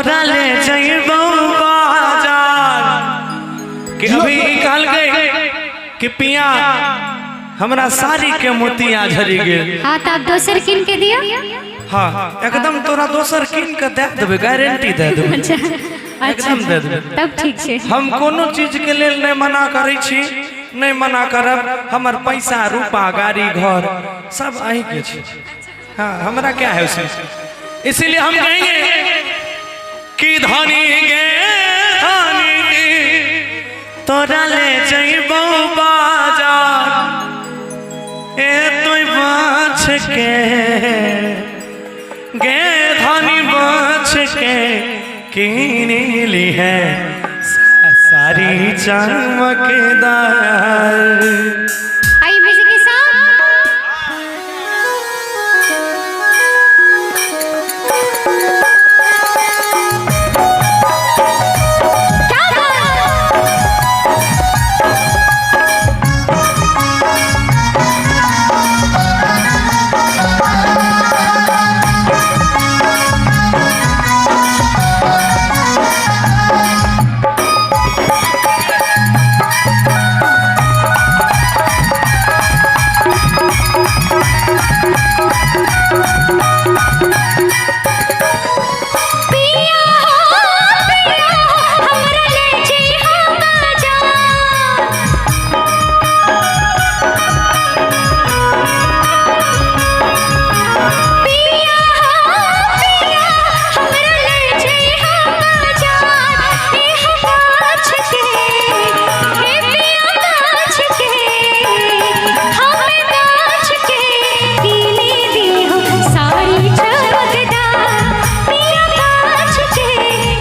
तोरा ले जइबौ बाजार। कि अभी ई कहल गई कि पिया हमरा साड़ी के मोतिया झरि गेल। हाँ तो आप दोसर किन के दियो। हाँ एकदम तोरा दोसर कीन के दे देबै, गारंटी दे देबै। अच्छा अच्छा, एकदम दे देबै। तब ठीक छै। हम कोनो चीज के लेल नहि मना करै छी, नहि मना करब। हमर पैसा रुपा गाड़ी घर सब अहीं के छै। हाँ हमरा क्या है उसमें, इसीलिए हम कहेंगे कि धनी गे धनी तोरा ले जइबौ बाजार, ए तुई बाछ के गे धनी बाछ के किनी है सारी चमकदार। आई म्यूजिक के साथ। क्या बात! पिया हो पिया हो हमरा ले जइहा बाजार। पिया हो पिया हमरा ले जइहा बाजार, एह बाछ के हे पिया बाछ के हमें बाछ के पीली दीहो साड़ी चमकदार। पिया बाछ के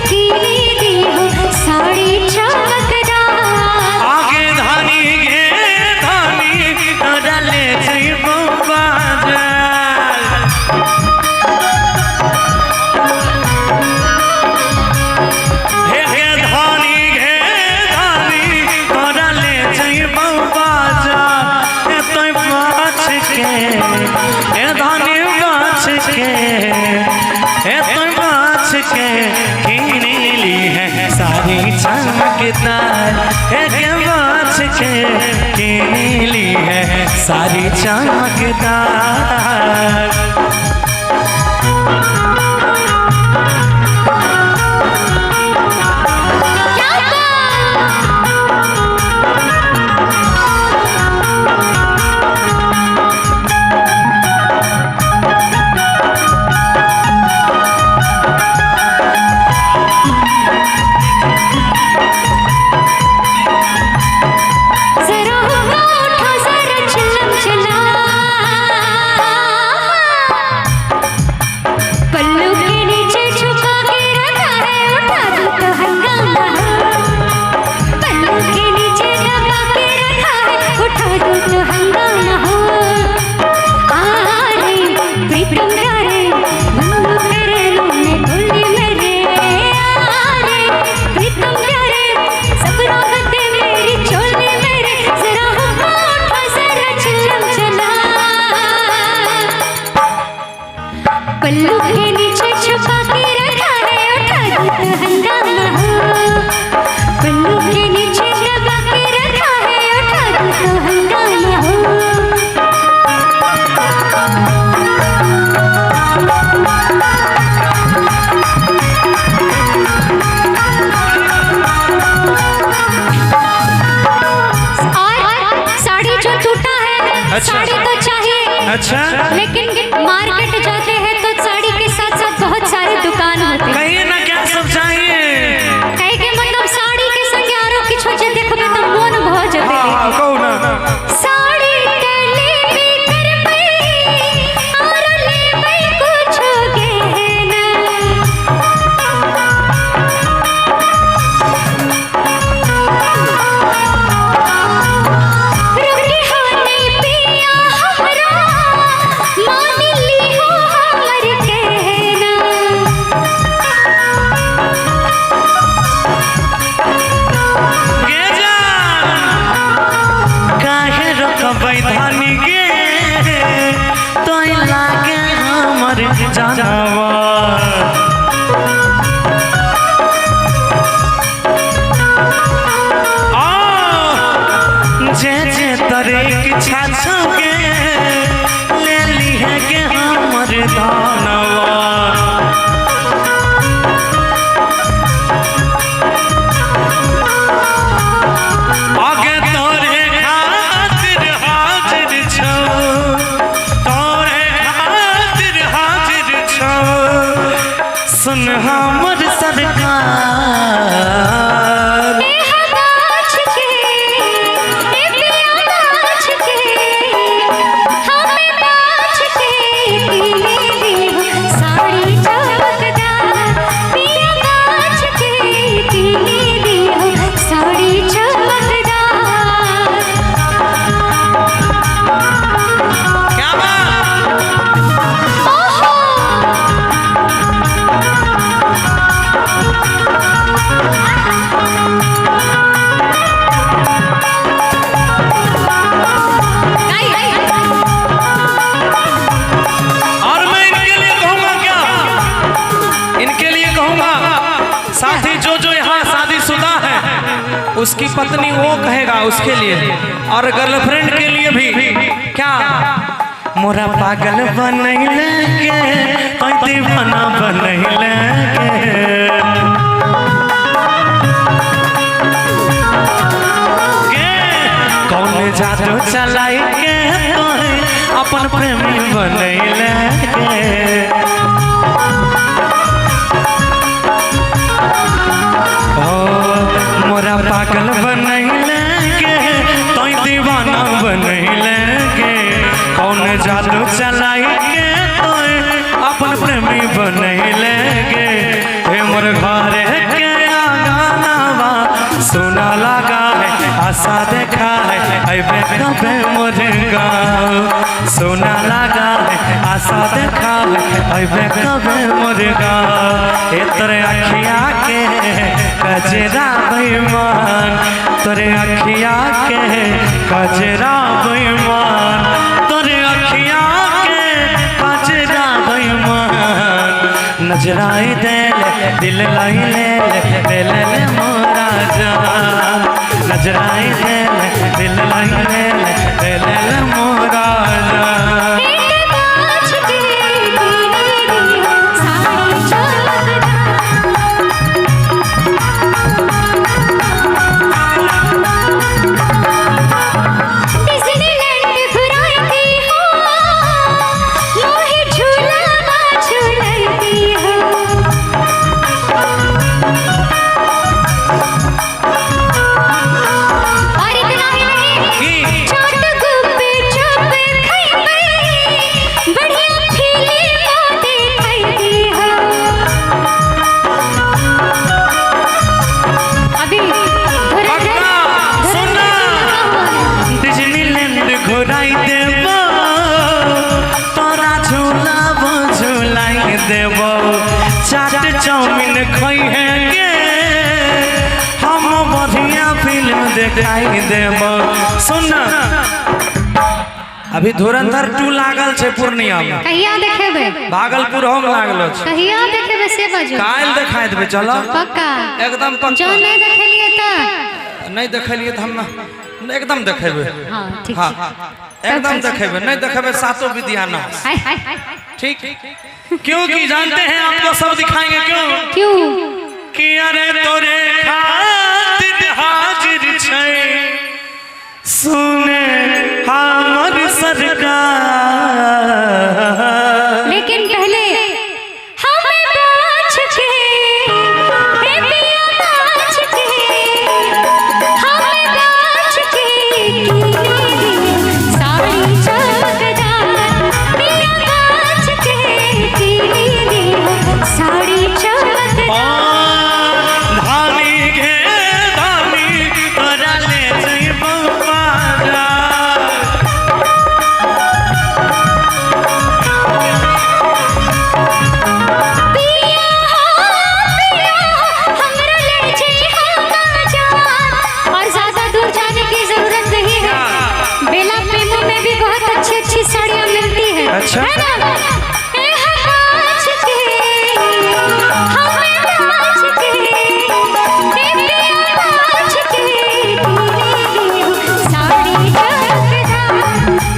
पीली दीहो साड़ी चमकदार। आगे धानी गे धानी तोरा ले जइबौ बाजार। हे गे धानी गे धानी तोरा ले जइबौ बाजार, ए तोय बाछ के ए धानी बाछ के ए तोय बाछ के किनी ली है सारी चमकदार। हे गे बाछ के किनी ली है सारी चमकदार। क्या बात! जरा हुक्का उठा जरा चिलम चला, पल्लू के नीचे छुपा के रखा है उठा दो तो हंगामा हो। पल्लू के नीचे दबा के रखा है उठा दो तो हंगामा हो। आ रे प्रीतम प्यारे बंधु मेरे लूने गोली मेरे, आ रे प्रीतम प्यारे सब राहतें मेरी चोली मेरे। जरा हुक्का उठा जरा चिलम चला, पल्लू के नीचे छुपा के रखा है उठा दो तो हंगामा हो। पल्लू के नीचे दबा के रखा है उठा दो तो हंगामा हो। और साड़ी जो टूटा है, अच्छा। साड़ी तो चाहिए, अच्छा लेकिन मार्केट जाते हैं तो साड़ी के साथ साथ बहुत सारे दुकान होते हैं। कहिए ना क्या सब चाहिए। कहे के मतलब साड़ी के संगे आरो किछो जे देखबे तो मोन भ जेतै। हाँ कहू ना। साड़ी के लेबे करबै आरो लेबै कुछो गहना। रुकी हो नहीं पिया हमरा मान ली हो हमर कहना। गे जान काहे रखबै धानी गे तोय लागे हमर जानवर। हमर सरकार। ए बाछ के, ए पिया बाछ के, हमें बाछ के कीने दी साड़ी चमकदार। पिया बाछ के कीने दी साड़ी चमकदार। क्या बात? ओहो। और मैं इनके लिए कहूंगा क्या, इनके लिए कहूंगा साथी, जो जो यहाँ शादीशुदा है उसकी पत्नी वो कहेगा उसके लिए, और गर्लफ्रेंड के लिए भी क्या, मोरा पागल बनैले के, तोय दीवाना बनैले के, के कौन जादू चलाई के तोय अपन प्रेमी बनैले के। ओ मोरा पागल बनैले के, तोय दीवाना बनैले के, कौन जादू चलाई के तोय अपन प्रेमी बनैले के। हे मोर घर के आंगनवा सोना लगा है, आशा देखा है अबे कबे मोर गाँव। सोना लगा है, आशा देखा है अबे कबे मोर गाँव। हे तोरे अखिया के कजरा बेईमान, तोरे अखिया के कजरा बेईमान, तोरे अखिया के कजरा बेईमान। नजराई दे ले, दिल लाई ले ले, ले ले ले मोरा जान। नजराई दे ले, दिल लाई ले ले, ले ले ले मोरा जान। ए बाछ के कीने दी साड़ी चमकदार। डिज्नीलैंड घुराती हो, मोहे झूला झूलती हो। और इतना ही नहीं, की चाट गुप चुप खइबे, बढ़िया फिल्म देखती हो। अभी धुरंधर, पक्का, सुनना। डिज्नीलैंड घुराई देबो, तोरा झूलाबो झूलाई देबो, चाट चाउमीन खइहे गे, हम बढ़िया फिल्म देखाई देबो। सुन, अभी धुरंधर 2 लागल छै पूर्णिया में, कहिया देखेबे? भागलपुर हम लागल छै। कहिया देखेबे से बाजू। काल्हि देखाई देबै, चलो। पक्का? एकदम जो पक्का। नहीं देखेलिए तो? नहीं देखेलिए तऽ हम एकदम देखेबै। हाँ, ठीक। हाँ, एकदम देखेबै, नहीं देखेबै सातो विद्या नाश। हाय हाय। ठीक, क्योंकि जानते हैं आपको सब दिखाएंगे। क्यों? क्यों? कि अरे तोरे खातिर हाजिर छै सुने हमर सरकार। लेकिन पहले हमें बाछ के, हे पिया बाछ के, हमें बाछ के कीने दी साड़ी चमकदार। पिया बाछ के कीने दी साड़ी चमकदार। धानी गे धानी, तोरा ले जइबौ बाजार। पिया पिया, हमरा ले जइहा बाजार। और ज्यादा दूर जाने की जरूरत नहीं है, बेला प्रेमो में भी बहुत अच्छी अच्छी साड़ियाँ मिलती है। अच्छा। है ना? ए हम बाछ के, हमें बाछ के, ए पिया बाछ के कीने दी साड़ी चमकदार।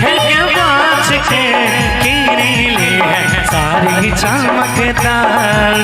हे के बाछ के कीनी ली है साड़ी चमकदार।